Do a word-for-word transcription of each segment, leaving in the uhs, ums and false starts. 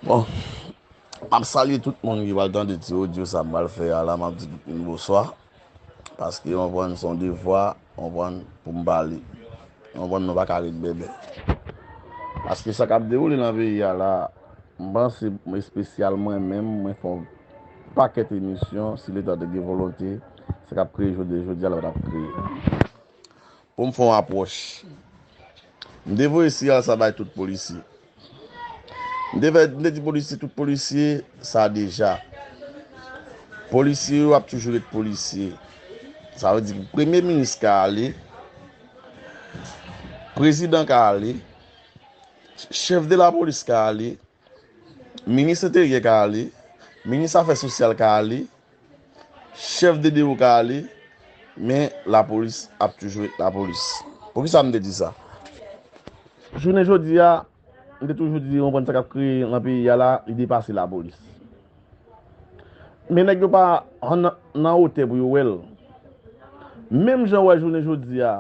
Bon, m ap salye tout moun ki pral tande ti odyo sa m pral fè a la, m ap di tout moun bonswa. Paske, w konprann, se yon devwa, w konprann, pou m pale. W konprann, nou pa ka ret bèbè. Paske sa k ap dewoule nan peyi a la, m panse espesyal mwen menm, mwen fè yon pakèt emisyon, si Leta te gen volonte, sa k ap kreye jodi, jodi a la pa t ap kreye. Pou m fè yon apwòch. M te voye siyal sa bay tout polisye. M te fè, m te di polisye, tout polisye, sa deja. Polisye yo ap toujou ret polisye. Sa vle di premye minis ka ale, prezidan ka ale, chèf de lapolis ka ale, minis enteryè ka ale, minis afè sosyal ka ale, chèf de dewo ka ale, men lapolis ap toujou ret lapolis. Poukisa m te di sa? Jounen jodi a, m te toujou di, w konprann, sa k ap kreye nan peyi a la, li depase lapolis. Men nèg yo pa nan, nan wotè pou yo wè l. Menm jan w wè jounen jodi a,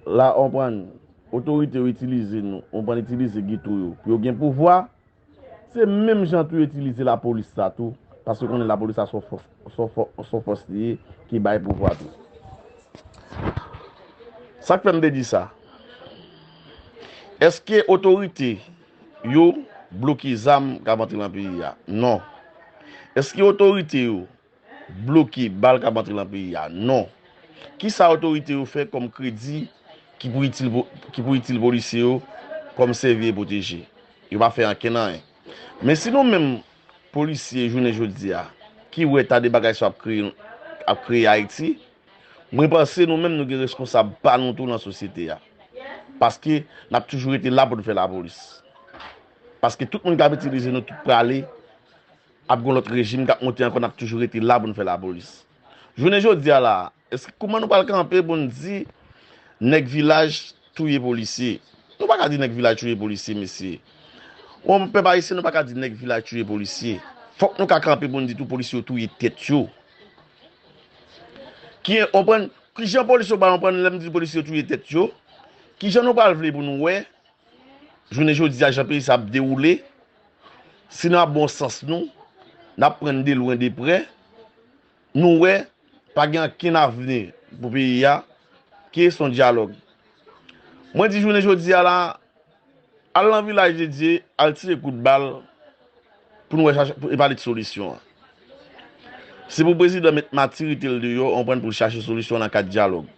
la, w konprann, otorite yo itilize nou, w konprann, itilize geto yo pou yo gen pouvwa, se menm jan tou yo itilize lapolis sa tou, paske konnen lapolis sa se yon fò-, se yon fò-, se yon fòs li ye ki bay pouvwa tou. Sa k fè m te di sa? Èske otorite yo bloke zam k ap antre nan peyi a? Non. Èske otorite yo bloke bal k ap antre nan peyi a? Non. Kisa otorite yo fè kòm kredi ki pou itil, ki pou itil polisye yo kòm sèvi e pwoteje? Yo pa fè ankenn anyen. Men si nou menm polisye jounen jodi a, ki wè ta de bagay sa ap kreye, ap kreye Ayiti, mwen panse nou menm nou gen responsab pa nou tou nan sosyete a. Paske n ap toujou rete la pou n fè lapolis. Paske tout moun k ap itilize nou tout prale, ap gen lòt rejim k ap monte ankò, n ap toujou rete la pou n fè lapolis. Jounen jodi a la, èske kouman nou pral kanpe pou n di nèg vilaj touye polisye? Nou pa ka di nèg vilaj touye polisye, mesye. Yon pèp ayisyen, nou pa ka di nèg vilaj touye polisye. Fòk nou ka kanpe pou n di tou polisye yo touye tèt yo. Ki, w konprann, kijan polis yo pral konprann lè m di polisye yo touye tèt yo? Kijan nou pral vle pou nou wè jounen jodi a, jan peyi sa ap dewoule, si n ap bon sans nou, n ap pran de lwen de prè, nou wè pa gen ankenn avni pou peyi a, ki se yon dyalòg. Mwen di jounen jodi a la, al nan Vilaj de Dye, al tire kout bal, pou nou wè chache, pou, e pale de solisyon an. Se pou prezidan met matirite l deyò, w konprann, pou l chache solisyon nan kad dyalòg.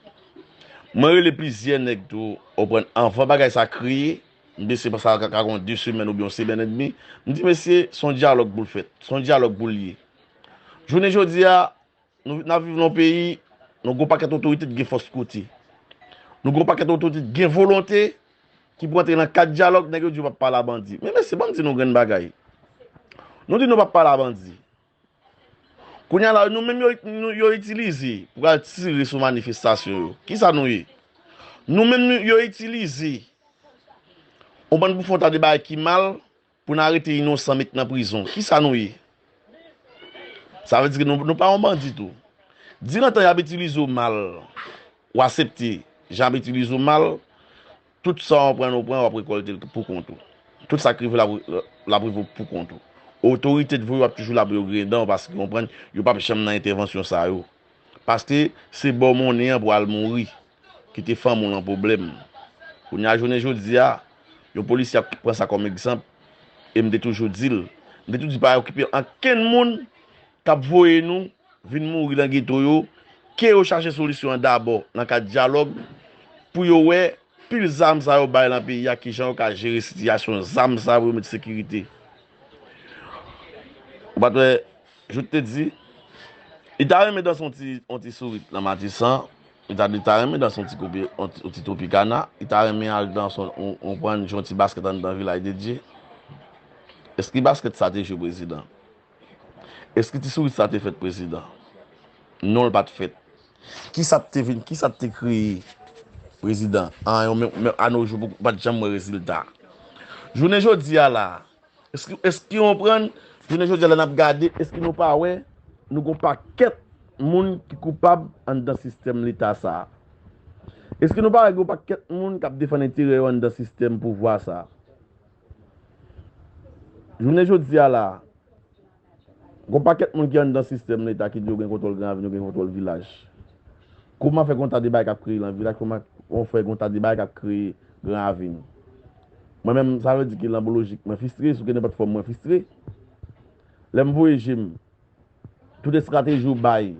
Mwen rele plizyè nèg tou, w konprann, anvan bagay sa kreye, m panse sa ka, ka gen de semèn oubyen yon semèn edmi, m di, mesye, se yon dyalòg pou l fèt, se yon dyalòg pou l ye. Jounen jodi a, nou, n ap viv nan yon peyi, nou gen yon pakèt otorite ki gen fòs kote. Nou gen yon pakèt otorite ki gen volonte, ki pou antre nan kad dyalòg, nèg yo di yo p ap pale a bandi. Men mesye, ban m di nou grenn bagay. Nou di nou p ap pale a bandi. Kounye a la, nou menm yo, nou, yo itilize pou al tire sou manifestasyon yo. Kisa nou ye? Nou menm nou, yo itilize yon bann pou fè yon ta de bagay ki mal, pou n arete inosan met nan prizon. Kisa nou ye? Sa vle di ke nou, nou pa yon bandi tou. Dirantan y ap itilize w mal, w aksepte jan y ap itilize w mal, tout sa w pran, w pran, w ap rekòlte l pou kont ou. Tout sa k rive l ap, l ap rive w pou kont ou. Otorite t voye w ap toujou la pou yo griyen dan w paske w konprann, yo p ap janm nan entèvansyon sa yo. Paske se ba w monnen an pou al mouri. Kite fanmi w nan pwoblèm. Kounye a jounen jodi a, yon polisye ap pran sa kòm egzanp, e m te toujou di l, m te toujou di pa okipe ankenn moun k ap voye nou vin mouri nan geto yo, ke yo chache solisyon an dabò nan kad dyalòg, pou yo wè pil zam sa yo bay nan peyi a, kijan yo ka jere sitiyasyon zam sa yo pou yo met sekirite. Ou pa t wè, Jout te di, li ta renmen danse yon ti, yon ti sourit nan Matisan, li ta, li ta renmen danse yon ti kopi, yon ti, yon ti Tropicana, li ta renmen al danse yon, yon, yon prann jwe yon ti baskèt anndan Vilaj de Dye. Èske baskèt sa te jwe prezidan? Èske ti sourit sa te fèt prezidan? Non, l pa t fèt. Kisa t te vin, kisa t te kreye prezidan? An, yo menm, menm anojou, ou pa t janm wè rezilta. Jounen jodi a la, èske, èske w konprann? Jounen jodi a la n ap gade, èske nou pa wè nou gon pakèt moun ki koupab anndan sistèm leta sa a? Èske nou pa wè gon pakèt moun k ap defann enterè yo anndan sistèm pouvwa sa a? Jounen jodi a la, gon pakèt moun ki anndan sistèm Leta ki di yo gen kontwòl Gran Ravin, yo gen kontwòl vilaj. Kòman fè gon ta de bagay k ap kreye nan vilaj? Kòman on fè gon ta de bagay k ap kreye Gran Ravin? Mwen menm, sa vle di ke nan bon lojik, mwen fristre, sou ke nenpòt fòm, mwen fristre. Lè m voye je m, tout estrateji ou bay,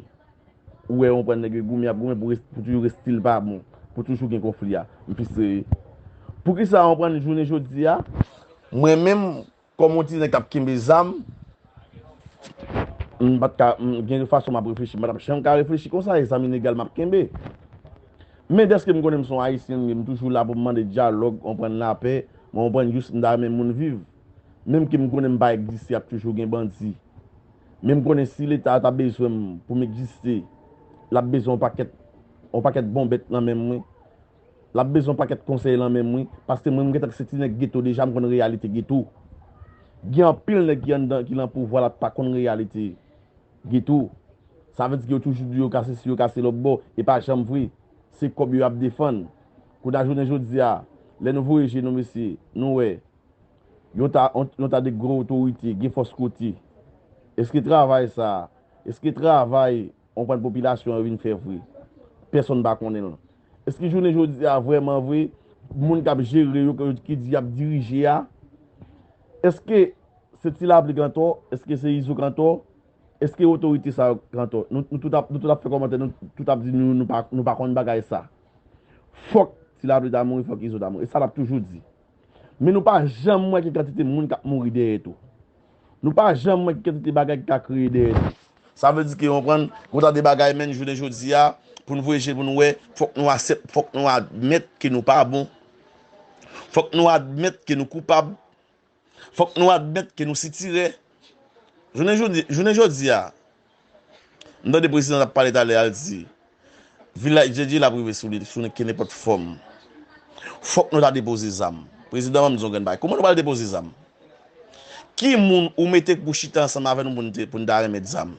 ou wè, ou konprann, nèg yo goumen, y ap goumen pou res-, pou toujou reste l pa bon, pou toujou gen konfli a. M fristre. Poukisa, ou konprann, jounen jodi a, mwen menm, kòm yon ti nèg k ap kenbe zam, m pa t ka, m gen fason m ap reflechi, m pa t ap janm ka reflechi konsa, e zam ilegal m ap kenbe. Men dèske m konnen m se yon Ayisyen, m toujou la pou m mande dyalòg, konprann lapè, mwen konprann jis m ta renmen moun viv. Menm ke m konnen m pa egziste, ap toujou gen bandi. Men m konnen si Leta ta bezwen m pou m egziste, l ap bezwen yon pakèt, yon pakèt bon bèt nan men mwen. L ap bezwen yon pakèt konsèy nan men mwen, paske mwen, m gentan se ti nèg geto deja, m konn reyalite geto. Gen anpil nèg ki anndan, ki nan pouvwa la, pa konn reyalite geto. Sa vle di ke yo toujou di yo ka sesi, yo ka se lòtbò, e pa janm vre. Se kòb yo y ap defann. Kounye a jounen jodi a, lè nou voye je nou, mesye, nou wè, yon ta, yon, yon ta de gwo otorite, gen fòs kote. Èske travay sa, èske travay, ou konprann, popilasyon an vin fè vre? Pèsonn pa konnen l. Èske jounen jodi a, vrèman vre, moun k ap jere yo, ki di y ap dirije a, èske se Ti Lapli k antò? Èske se Izo k antò? Èske otorite sa yo k antò? Nou, nou tout ap, nou tout ap fè kòmantè, nou tout ap di nou, nou pa, nou pa konn bagay sa. Fòk Ti Lapli ta mouri, fòk Izo ta mouri. E sa l ap toujou di. Men nou pa janm wè ki kantite moun k ap mouri dèyè tou. Nou pa janm wè ki kantite bagay ki ka kreye dèyè tou. Sa vle di ke, ou konprann, gon ta de bagay, menm jounen jodi a, pou n voye je pou n wè, fòk nou aksep-, fòk nou admèt ke nou pa bon. Fòk nou admèt ke nou koupab. Fòk nou admèt ke nou sitirè. Jounen jodi, jounen jodi a, m tande prezidan t ap pale talè a, l di, vilaj Dyedye l ap rive sou li, sou ke nenpòt fòm. Fòk nou ta depoze zam. Prezidan, ban m di w yon grenn bagay. Kòman nou pral depoze zam? Ki moun ou mete pou chita ansanm avè nou pou n te, pou n ta remèt zam?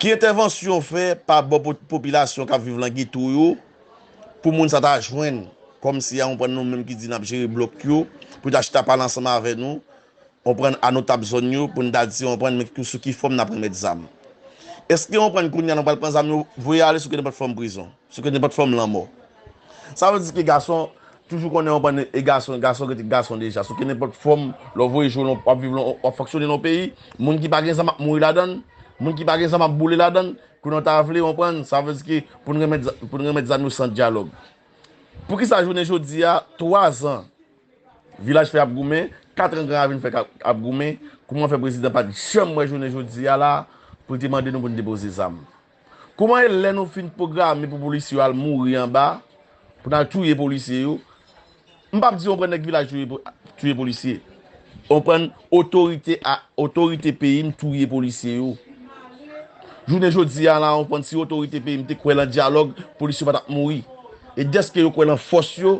Ki entèvansyon w fè pa bò po-, popilasyon k ap viv nan geto yo pou moun sa ta jwenn, kòmsi a, ou konprann, nou menm ki di n ap jere blòk yo, pou ta chita pale ansanm avè nou, ou konprann, a notab zòn yo, pou n ta di, ou konprann, men sou ki fòm n ap remèt zam? Èske, ou konprann, kounye a nou pral pran zam yo, voye ale sou ke nenpòt fòm prizon, sou ke nenpòt fòm lanmò? Sa vle di ke gason toujou konnen, ou konprann, e gason, gason rete gason deja. Sou ke nenpòt fòm, lè w voye je w, w ap viv, w ap fonksyone nan yon peyi, moun ki pa gen zam ap mouri ladan l, moun ki pa gen zam ap boule ladan l, kounye a w ta vle, ou konprann, sa vle di ke pou n remèt za-, pou n remèt zam yo san dyalòg. Poukisa jounen jodi a, twa zan, Vilaj Fè ap goumen, kat an Gran Ravin Fè ap, ap goumen, kòman fè prezidan pa t janm wè jounen jodi a la pou l te mande nou pou n depoze zam? Kòman e lè nou fin pwograme pou polisye yo al mouri anba, pou n al touye polisye yo? M p ap di w pran nèg vilaj touye po-, touye polisye. Ou konprann, otorite a, otorite peyi m touye polisye yo. Jounen jodi a la, ou konprann, si otorite peyi m te kwè nan dyalòg, polisye yo pa t ap mouri. E dèske yo kwè nan fòs yo,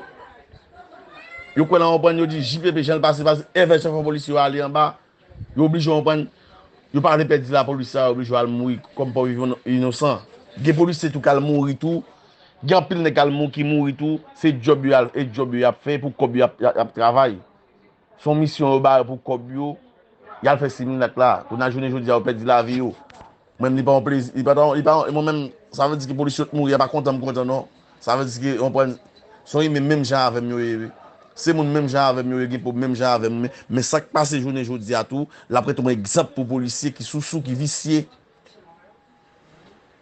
yo kwè nan, ou konprann, yo di J P P jan l pase, pase, envè chèf polisye yo ale anba, yo oblije, ou konprann, yo pa vle pèdi lapolis la, yo oblije al mouri kòm pa viv inosan. Gen polisye tou k al mouri tou, gen anpil nèg k al mou-, ki mouri tou, se djòb yo al, e djòb yo y ap fè, pou kòb yo y ap, y ap, y ap travay. Se yon misyon yo ba yo pou kòb yo, y al fè similak la. Kounye a jounen jodi a, yo pèdi lavi yo. Mwen, li pa yon plezi, li pa ta, li pa yon, mwen menm, sa vle di ke polisye yo t mouri, a pa kontan m kontan non. Sa vle di ke, ou konprann, se yon imen menm jan avè m yo ye, wi. Se moun menm jan avè m yo ye, gen pwob menm jan avè m, men, men sa k pase jounen jodi a tou, l ap rete yon egzanp pou polisye ki sousou, ki visye.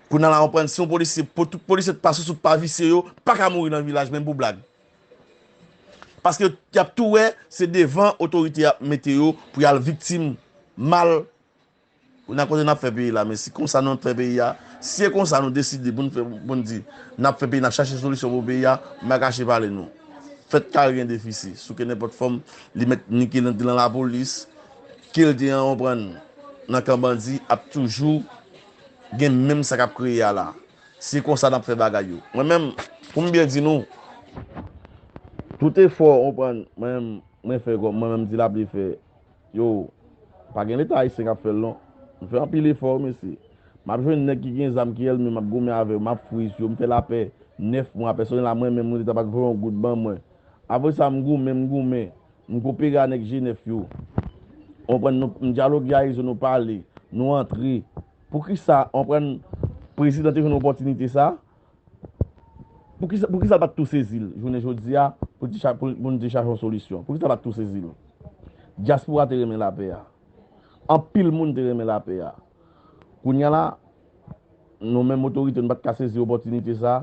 Kounye a la, ou konprann, si yon polisye, pou tout polisye t pa sousou, t pa visye yo, pa ka mouri nan vilaj, menm pou blag. Paske y ap tou wè, se devan otorite y ap mete yo pou y al viktim mal. Kounye a kote n ap fè peyi la, men si konsa nou ap fè peyi a, si e konsa nou deside pou n fè, pou n di, n ap fè peyi, n ap chache solisyon pou peyi a, m pa kache pale nou. Fèt kare gen defisi, sou ke nenpòt fòm, li mèt ni ke l ant li nan lapolis, ke l te an, ou konprann, nan kan bandi, ap toujou gen menm sa k ap kreye a la. Se konsa n ap fè bagay yo. Mwen menm, pou m byen di nou, tout efò, ou konprann, mwen menm, mwen fè kòm, mwen menm Ti Lapli fè, yo, pa gen Leta ayisyen k ap fè l non. M fè anpil efò, wi, mesye. M ap jwenn nèg ki gen zam, ki ènmi m, m ap goumen avè yo, m ap fri sou yo, m fè lapè nèf mwa, pèsonèl la, mwen menm, mwen Leta pa t voye yon goud ban mwen. Apre sa, m goumen, m goumen, m kopere a nèg Jenèf yo. w konprann, nou, nou dyaloge a Izo, nou pale, nou antre. Poukisa, w konprann, prezidan te jwenn opòtinite sa? Poukisa, poukisa l pa t tou sezi l jounen jodi a pou l te cha-, pou, pou nou te chache yon solisyon? Poukisa l pa t tou sezi l? Dyaspora te renmen lapè a. Anpil moun te renmen lapè a. Kounye a la, nou menm otorite, nou pa t ka sezi opòtinite sa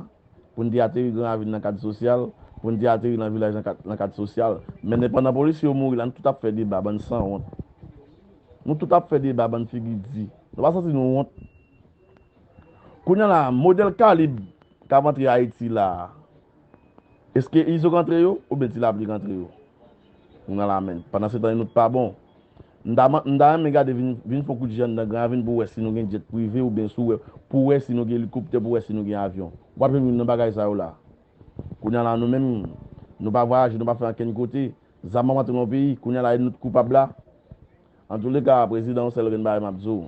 pou n te ateri Gran Ravin nan kad sosyal, pou n te ateri nan vilaj nan kad, nan kad sosyal. Men pandan polisye yo mouri la, nou tout ap fè deba, bann sanwont. Nou tout ap fè deba, bann figi di. Nou pa santi nou wont? Kounye a la, modèl kalib k ap antre Ayiti la a, èske Izo k antre yo oubyen Ti Lapli k antre yo? Kounye a la, men, pandan se tan, nou t pa bon. M ta, m ta renmen gade, vin, vin fè yon kout je anndan Gran Ravin pou w wè si nou gen djèt prive oubyen si w wè, pou w wè si nou gen elikoptè, pou w wè si nou gen avyon. W ap jwenn youn nan bagay sa yo la. Kounye a la, nou menm, nou pa vwayaje, nou pa fè ankenn kote. Zam ap antre nan peyi, kounye a la, e nou t koupab la. Antouleka, prezidan, yon sèl grenn bagay m ap di w.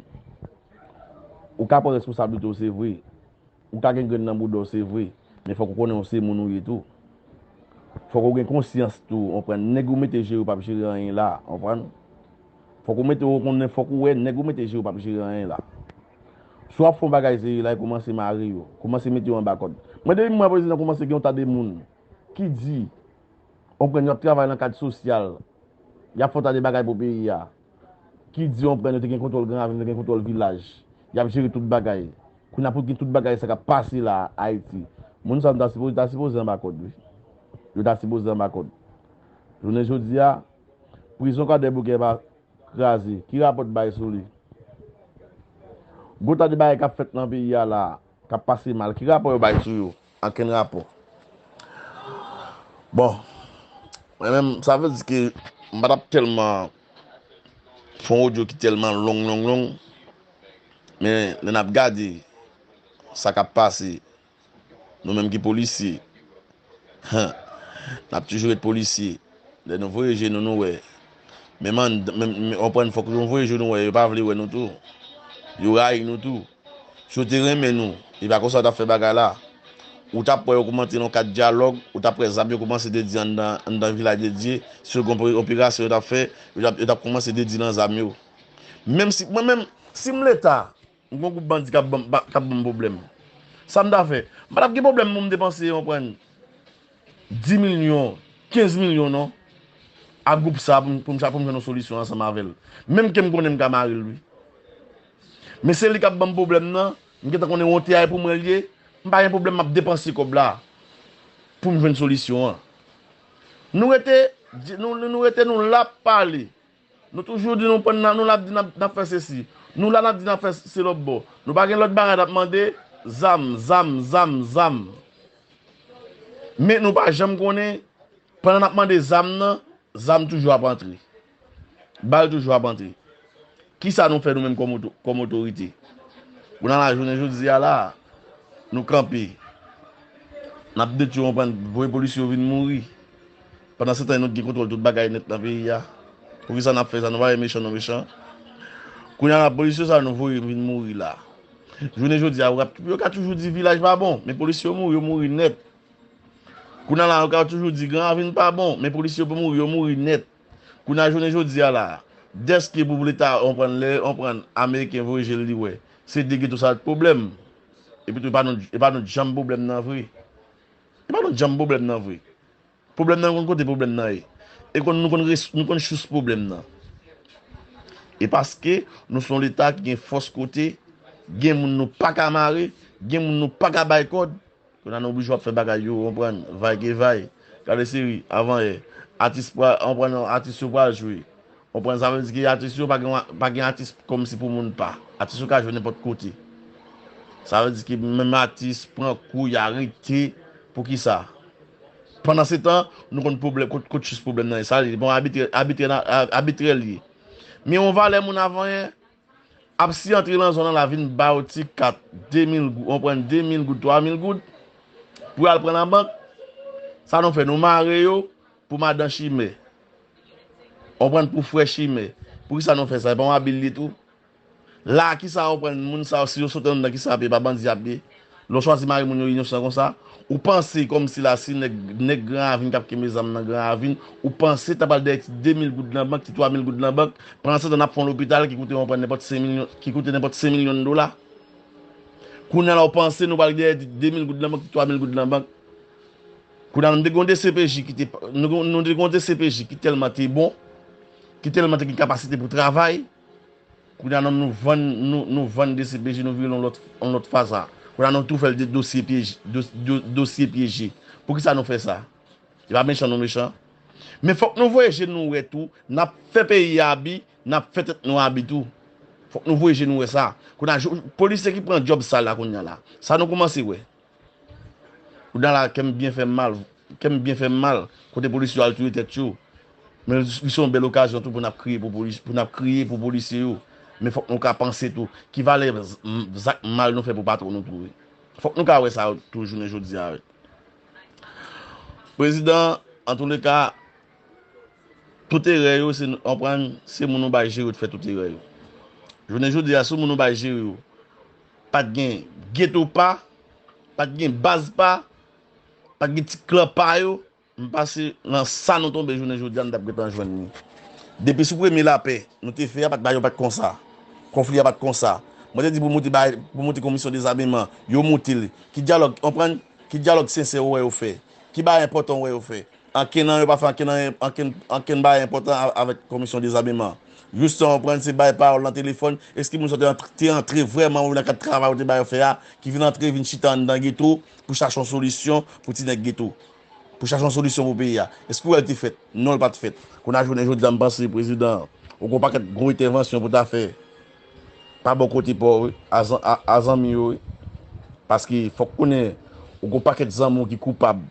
Ou ka pran responsablite w, se vre. Ou ka gen grenn nan bouda w, se vre. Men fòk ou konnen w se moun ou ye tou. Fòk ou gen konsyans tou, w konprann. Nèg ou mete jere yo p ap jere anyen la, w konprann. Fòk ou mete, ou konnen, fòk ou wè nèg ou mete jere yo p ap jere anyen la. Si w ap fè yon bagay serye la, e kòmanse mare yo. Kòmanse mete yo anba kòd. Mwen, depi m wè prezidan kòmanse gen yon ta de moun ki di, w konprann, y ap travay nan kad sosyal, y ap fè yon ta de bagay pou peyi a, ki di, w konprann, yo te gen kontwòl Gran Ravin, yo te gen kontwòl vilaj, y ap jere tout bagay. Kounye a pou gen tout bagay sa k ap pase la Ayiti. Moun sa yo ta sipoze, ta sipoze anba kòd, wi. Yo ta sipoze anba kòd. Jounen jodi a, prizon Kwadèboukè pa kraze. Ki rapò w bay sou li? Gwo ta de bagay k ap fèt nan peyi a la, k ap pase mal. Ki rapò yo bay sou yo? Ankenn rapò. Bon, mwen menm, sa vle di ke m pa t ap tèlman fè yon odyo ki tèlman long, long, long. Men lè n ap gade sa k ap pase, nou menm ki polisye, n ap toujou ret polisye. Lè nou voye je nou, nou wè. Menm an, menm, menm, w konprann, fòk nou voye je nou wè, yo pa vle wè nou tou. Yo rayi nou tou. Si yo te renmen nou, e pa konsa yo t ap fè bagay la. Ou t ap wè yo kòmanse nan kad dyalòg, ou t ap wè zam yo kòmanse dedye anndan, anndan Vilaj de Dye. Si yo gen yon operasyon yo t ap fè, yo t ap, yo t ap kòmanse dedye nan zam yo. Menm si, mwen menm, si m Leta, m gon gwoup bandi k ap ban m, k ap ban m pwoblèm. Sa m ta fè? M pa t ap gen pwoblèm pou m depanse, w konprann, dis milyon, kenz milyon non, a gwoup sa pou m, pou m, pou m jwenn yon solisyon ansanm avè l. Menm ke m konnen m ka mare l, wi. Men se li k ap ban m pwoblèm nan, m gentan konnen wonte a e pou mwen l ye, m pa gen pwoblèm, m ap depanse kòb la pou m jwenn solisyon an. Nou rete, nou, nou rete, nou la ap pale. Nou toujou di nou pran nan, nou la ap di n ap, n ap fè sesi. Nou la n ap di n ap fè se lòt bò. Nou pa gen lòt bagay n ap mande, zam, zam, zam, zam. Men nou pa janm konnen, pandan n ap mande zam nan, zam toujou ap antre. Bal toujou ap antre. Kisa nou fè nou menm kòm oto-, kòm otorite? Kounye a la, jounen jodi a la, nou kanpe. N ap detwi, w konprann, voye polisye yo vin mouri. Pandan se tan, nou t gen kontwòl tout bagay nèt nan peyi a. Poukisa n ap fè sa? Nou pa wè mechan, nou mechan. Kounye a la, polisye sa nou voye vin mouri la. Jounen jodi a, yo ka, yo ka toujou di vilaj pa bon, men polisye yo mouri, yo mouri nèt. Kounye a la, yo ka toujou di Gran Ravin pa bon, men polisye yo mouri, yo mouri nèt. Kounye a, jounen jodi a la, dèske pou Leta, w konprann, lè, w konprann, Ameriken voye je l, li wè. Se de geto sa t pwoblèm. Epi tou, e pa nou, e pa nou janm pwoblèm nan vre. E pa nou janm pwoblèm nan vre. Pwoblèm nan, nou konn kote pwoblèm nan ye. E konn, nou konn res-, nou konn sous pwoblèm nan. E paske nou se yon Leta ki gen fòs kote, gen moun nou pa ka mare, gen moun nou pa ka bay kòd, kounye a nou oblije ap fè bagay yo, w konprann, vay ke vay. Gade seri, avan yè, atis pral, w konprann, atis yo pral jwe. Konprann, sa vle di ke atis yo pa gen, pa gen atis kòmsi pou moun pa. Atis yo ka jwe nenpòt kote. Sa vle di ke menm atis pran kou, y arete. Poukisa? Pandan se tan, nou konn pwoblèm, kot, kot sous pwoblèm nan ye. Sa li, bon, abitrè, abitrè, abitrè li ye. Men yon valè moun avan yè, ap si antre nan zòn nan la vin ba yo ti kat, de mil goud, w konprann, de mil goud, twa mil goud, pou y al pran nan bank. Sa nou fè? Nou mare yo pou madan chimè. W konprann, pou frè chimè. Poukisa nou fè sa? E pa yon abi l ye tou? La, kisa w konprann, moun sa yo, si yo sot anndan, kisa y ap ye? E pa bandi y ap ye? Lè w chwazi mare moun yo inosan konsa, ou panse kòmsi la si nèg, nèg Gran Ravin k ap kenbe zam nan Gran Ravin, ou panse ta pral dèyè ti de mil goud nan bank, ti twa mil goud nan bank, pandan se tan n ap fè yon lopital ki koute yon pran nenpòt senk milyon, ki koute nenpòt senk milyon dola. Kounye a la ou panse nou pral dèyè ti de mil goud nan bank, ti twa mil goud nan bank. Kounye a nou te gen yon D C P J ki te, nou, nou te gen yon D C P J ki tèlman te bon, ki tèlman te gen kapasite pou travay, Kounye a nou, nou vann, nou, nou vann D C P J, nou vire l yon lòt, yon lòt fason. Kounye a nou tou fè l de dosye pyeje, dos- do- dosye pyeje. Poukisa nou fè sa? Se pa mechan nou mechan. Men fòk nou voye je nou wè tou, n ap fè peyi a abi, n ap fè tèt nou abi tou. Fòk nou voye je nou wè sa. Kounye a jou- polisye ki pran djòb sal la kounye a la. Sa nou kòmanse wè. Kounye a la, kè m byen fè m mal, kè m byen fè m mal, kote polisye yo al touye tèt yo. Men li se yon bèl okazyon tou pou n ap kriye pou polis, pou n ap kriye pou polisye yo. Men fòk nou ka panse tou, ki valè z- m- zak mal nou fè pou patwon nou tou wi. Fòk nou ka wè sa tou jounen jodi a wi. Prezidan, antouleka, tout erè yo, se, konprann, se moun ou bay jere yo te fè tout erè yo. Jounen jodi a, si moun ou bay jere yo, pa t gen geto pa, pa t gen baz pa, pa t gen ti klan pa yo, m panse nan sa nou tonbe jounen jodi a, nou t ap gentan jwenn li. Depi sou premye lapè nou te fè a, pa t ba yo pa t konsa. Konfli a pa t konsa. Mwen te di pou moute bay, pou moute komisyon dezameman, yo moute l. Ki dyalòg, konprann? Ki dyalòg sensè ou wè yo fè? Ki bagay enpòtan ou wè yo fè? Ankenn nan yo pa fè ankenn, ankenn, ankenn bagay enpòtan a- avèk komisyon dezameman. Jis sa w konprann se bay pawòl nan telefòn. Èske moun sa te antre, te antre vrèman wi nan kad travay ou te ba yo fè a, ki vin antre, vin chita anndan geto pou chache yon solisyon pou ti nèg geto? Pou chache yon solisyon pou peyi a? Èske w wè l te fèt? Non, l pa t fèt. Kounye a jounen jodi a, m panse prezidan, ou gen yon pakèt gwo entèvansyon pou ta fè pa bò kote pa w wi, a zan- a- a zanmi yo wi. Paske fòk konnen ou gen yon pakèt zanmi w ki koupab.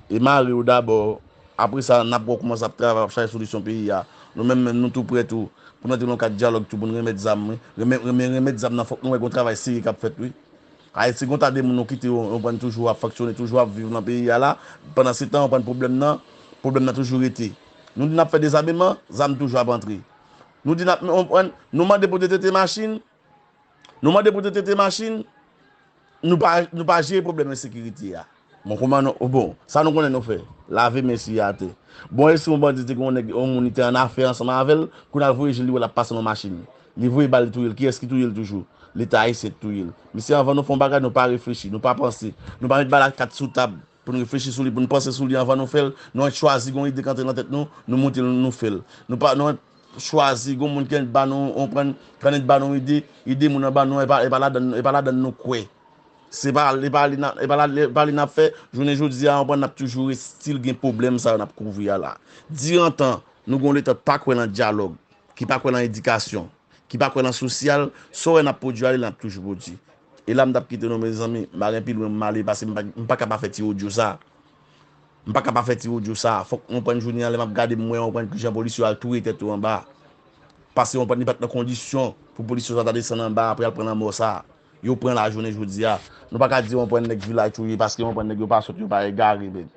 E mare yo dabò. Apre sa, n ap wè w kòman sa ap travay, ap chache solisyon peyi a. Nou menm, menm, nou tou prè tou pou n antre nan kad dyalòg tou, pou n remèt zam, wi. Renmen, renmen, remèt zam nan, fòk nou wè gen yon travay serye k ap fèt, wi. Ayiti, gen yon ta de moun nou kite yo, yo pran toujou ap fonksyone, toujou ap viv nan peyi a la. Pandan se tan, yo pran pwoblèm nan, pwoblèm nan toujou rete. Nou di n ap fè dezameman, zam toujou ap antre. Nou di n ap, nou, nou mande pou detete machin, Nou mande pou te tete machin, nou pa, nou pa jere pwoblèm ensekirite a. Bon, kòman nou, bon, sa nou konnen nou fè? Lave men siye atè. Bon, e si yon bandi te gen yon nèg, yon moun li te annafè ansanm avè l, kounye a l voye je l, li wè l ap pase nan machin. Li voye bal, li touye l. Kiyès ki touye l toujou? Leta ayisyen ki touye l. Mesye, anvan nou fè yon bagay, nou pa reflechi, nou pa panse, nou pa met bal ak kat sou tab. Pou n reflechi sou li, pou n panse sou li anvan nou fè l, nou chwazi gon ide k antre nan tèt nou, nou moute l, nou fè l. Nou pa, nou chwazi gon moun ki annik ba nou, konprann, ki annik ba nou ide, ide moun an ba nou, e pa, e pa ladan, e pa ladan nou kwè. Se pa, e pa li n ap, e pa la, e pa li n ap fè, jounen jodi a, konprann, n ap toujou still gen pwoblèm sa yo n ap kouvri a la. Dirantan, nou gon leta pa kwè nan dyalòg, ki pa kwè nan edikasyon, ki pa kwè nan sosyal, sa w wè n ap pwodui ale, n ap toujou pwodui. E la m t ap kite nou, mezanmi, m pa gen pi lwen m ale, paske m pa, m pa ka pa fè ti odyo sa. M pa ka pa fè ti odyo sa. Fòk yon prann jounen an, lè m ap gade, m wè yon prann kijan polis yo al touye tèt yo anba. Paske yon prann li pa t nan kondisyon pou polis yo sa ta desann anba apre al pran lanmò sa. Yo pran la jounen jodi a. Nou pa ka di yon prann nèg vilaj touye, paske yon prann nèg yo pa sòt, yo pa egare, men.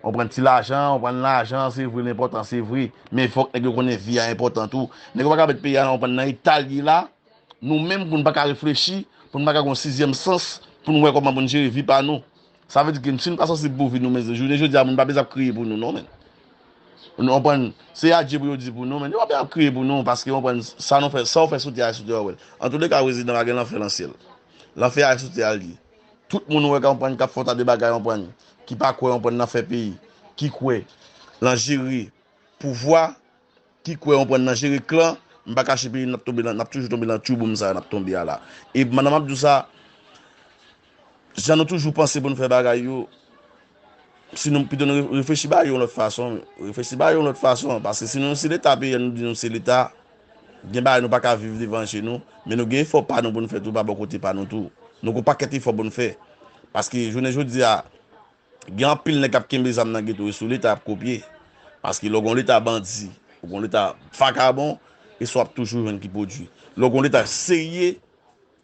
Yon prann ti lajan, yon prann lajan, se vre, l enpòtan, se vre. Men fòk nèg yo konnen vi a enpòtan tou. Nèg yo pa ka met peyi a nan yon prann nan eta l ye la. Nou menm, pou n pa ka reflechi, pou n pa ka gen yon sizyèm sans, pou n wè kòman pou n jere vi pa nou. Sa vle di ke si n pa sansib pou vi nou, men jounen jodi a, moun pa bezwen ap kriye pou nou, non, men. Nou konprann, se adye pou yo di pou nou, men yo pa bezwen ap kriye pou nou, paske, konprann, sa nou fè, sa w fè sou tè a, sou tè a, w wè l. Antouleka, prezidan pa gen lanfè nan syèl. Lanfè a sou tè a l ye. Tout moun ou wè ka konprann k ap fè yon ta de bagay, konprann, ki pa kwè, konprann, nan fè peyi, ki kwè nan jere pouvwa, ki kwè, konprann, nan jere klan, m pa kache peyi, n ap tonbe nan, n ap toujou tonbe nan tchouboum sa a n ap tonbe a la. E pandan m ap di w sa, jan nou toujou panse pou n fè bagay yo, si nou, pito nou re- reflechi bagay yo yon lòt fason, reflechi bagay yo yon lòt fason, paske si nou se leta peyi a, nou di nou se leta, gen bagay nou pa ka viv devan je nou, men nou gen efò pa nou pou n fè tou, pa bò kote pa nou tou. Nou gen yon pakèt efò pou n fè. Paske jounen jodi a, gen anpil nèg k ap kenbe zam nan geto yo sou leta y ap kopye. Paske lè w gen yon leta bandi, ou gen yon leta vakabon, e sa w ap toujou jwenn ki pwodui. Lè w gen yon leta serye,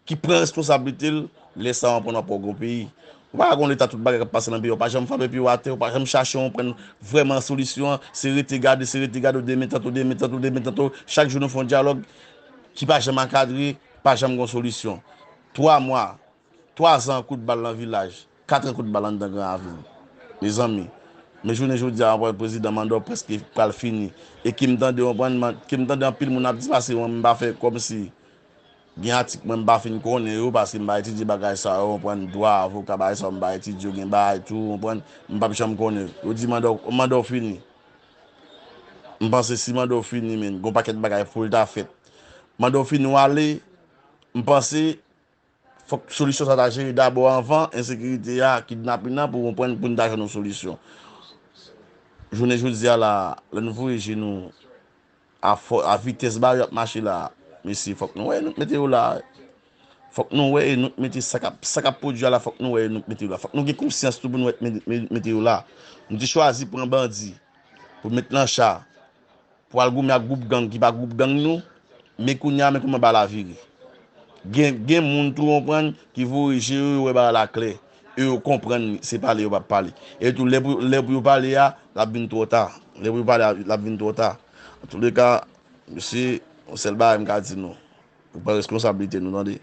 ki pran responsablite l, lè sa w konprann w ap wè w gen yon peyi. Ou pa ka gen yon leta tout bagay k ap pase nan peyi a, ou pa janm frape pye w atè, ou pa janm chache yon prann vrèman solisyon an, se rete gade, se rete gade, w demen tanto, demen tanto, demen tanto, chak jou nou fè yon dyalòg ki pa janm ankadre, pa janm gen yon solisyon. Twa mwa, Twazan kout bal nan vilaj, katran kout bal anndan Gran Ravin. Mezanmi, men jounen jodi a, w konprann, prezidan manda w prèske pral fini. E ke m tande, w konprann, man- ke m tande anpil moun ap di pase mwen, m pa fè kòmsi gen atik mwen m pa fin konnen yo, paske m pa etidye bagay sa yo, w konprann, dwa, avoka, bagay sa yo, m pa etidye yo, gen bagay tou, w konprann, m p ap janm konnen yo. Yo di manda w, manda w fini. M panse si manda w fini, men, gen yon pakèt bagay pou l ta fèt. Manda w fini, w ale, m panse, fòk solisyon sa ta jere dabò anvan ensekirite a, kidnapin nan, pou w konprann, pou n ta jwenn yon solisyon. Jounen jodi a la, lè nou voye je nou a fò, a vitès ba yo ap mache la, mesye, fòk nou wè e nou k mete yo la. Fòk nou wè e nou k mete sa k ap, sa k ap pwodui a la, fòk nou wè e nou k mete yo la. Fòk nou gen konsyans tou pou nou wè e nou k mete yo la. Nou te chwazi pran bandi pou met nan cha, pou al goumen ak gwoup gang ki pa gwoup gang nou, men kounye a, men kòman bagay la vire. Gen, gen moun tou, w konprann, ki voye je yo, yo wè bagay la klè. E yo konprann se pale yo p ap pale. E tou, lè pou, lè pou yo pale a, l ap vin twò ta. Lè pou yo pale a, l ap vin twò ta. Antouleka, mesye, yon sèl bagay m ka di nou. Nou pran responsablite nou, tande.